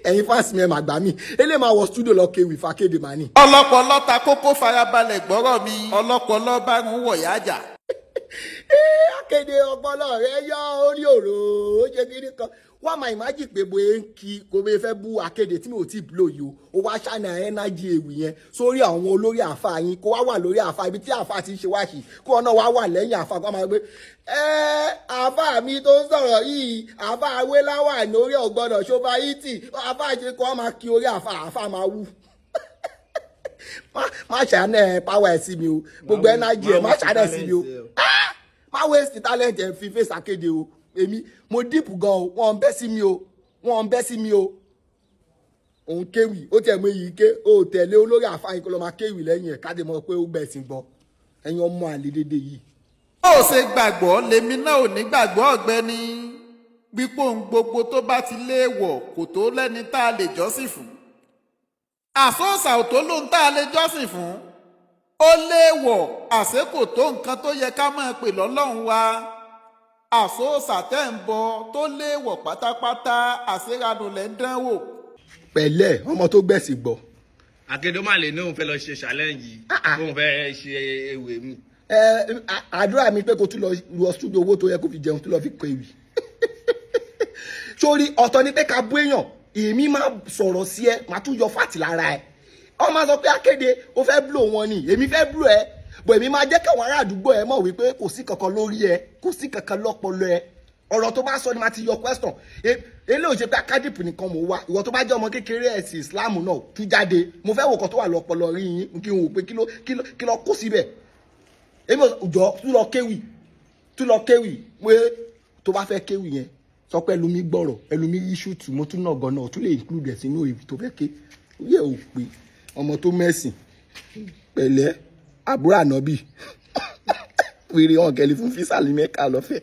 Ẹ̀yin fans mi, ẹ̀ mà gbà mí. Eléyìí máa wọ studio lọ kéwì fàkéde màá ní. Ọlọ́pọlọ ta kókó, farabalẹ̀ gbọ́rọ̀ mi. Ọlọ́pọlọ bá ń wọ̀yá jà. Akéde, ọpọlọ rẹ yọ orí òrò, ó ṣe kiri kan. Wọ́n máa imagine pé bóyá ń kí kò bóyá fẹ́ bú Akéde tí mi ò tí ì blow yìí o. Ó wá ṣáná energy ewì yẹn sórí àwọn olórí àfa yín, kó wá wà lórí àfa ibi tí àfa ti ń ṣe wáṣì, kó wọn náà wá wà lẹ́yìn àfa, kó máa gbé ẹ àfa mi tó ń sọ̀rọ̀ yìí, àfa awéláwà lórí ọ̀gbọ́dọ̀ ṣọba yìí, àfa ṣe kó wọn máa kí orí àfa, àfa máa wú. Má ṣàánú ẹ power ẹ sí mi o, gbogbo energy ẹ, má ṣàánú ẹ sí mi o. Má waste talent ẹ fi face Akéde o. Èmi mo deep gan o, wọ́n ń bẹ́ sí mi o, wọ́n ń bẹ́ sí mi o. Òun kéwì, ó tẹ̀ mú èyí ké, ó tẹ̀lé olórí àfáàyàn kó lọ máa kéwì lẹ́yìn ẹ̀, káde mọ̀ pé ó gbẹ̀sìn gbọ́. Ẹ̀yin ọmọ àlè dédé yìí. Bó o ṣe gbàgbọ́ lèmi náà ò ní gbàgbọ́, ọ̀gbẹ́ni. Pípò ń gbogbo tó bá ti léèwọ̀ kò tó lẹ́ni tá a lè jọ́sìn fún. Àsọ̀ọ̀sà ò tó lóhun tá a lè jọ́sìn fún. Ó léèwọ̀, àṣé kò tó nǹkan tó yẹ ká máa pè lọ́lọ́run wa. Àsọ̀ọ̀sà tẹ́ ń bọ tó léèwọ̀ pátápátá, àṣeranù lẹ́ ń dánwò. Pẹ̀lẹ́, ọmọ tó gbẹ̀sìn gbọ́. Akéde má lè ní òun fẹ́ lọ ṣe challenge, òun fẹ́ ṣe ewé mi. Ẹ àdúrà mi pé kó tún lọ lọ studio, owó tó yẹ kó fi jẹun tún lọ fi kọ ewì sórí. Ọ̀tọ̀ ni pé ká bú èèyàn, èmi máa sọ̀rọ̀ sí ẹ, máa tún yọ fàtì lára ẹ. Ọ máa sọ pé Akéde ó fẹ́ blow wọn ni, èmi fẹ́ blow ẹ bọ̀, èmi máa jẹ́ káwọn ará àdúgbò ẹ mọ̀ wípé kò sí kankan lórí ẹ, kò sí kankan lọ́pọlọ ẹ. Ọ̀rọ̀ tó bá sọ ni máa ti yọ question. Eléyìí ò ṣe pé akádìpù nìkan mò ń wá. Ìwọ tó bá jẹ́ ọmọ kékeré ẹ̀sìn Islam náà tú jáde, mo fẹ́ wò kan tó wà lọ́pọlọ rí yín, kí n wò pé kí ló kó síbẹ̀. Èmi ò jọ, tún lọ kéwì, tún lọ kéwì pé tó bá fẹ́ kéwì yẹn, sọ pé ẹlòmí gbọ́rọ̀, ẹlòmí rí ṣùtù, mo tún náà gan náà tún lè include ẹ̀ sínú ìwì tó fẹ́ ké. Yẹ ò pé ọmọ tó mẹ́sìn. Pẹ̀lẹ́, àbúrò ànábì wèrè wọn kẹ́lẹ́ fún físà ní Mẹ́kà lọ́fẹ̀ẹ́.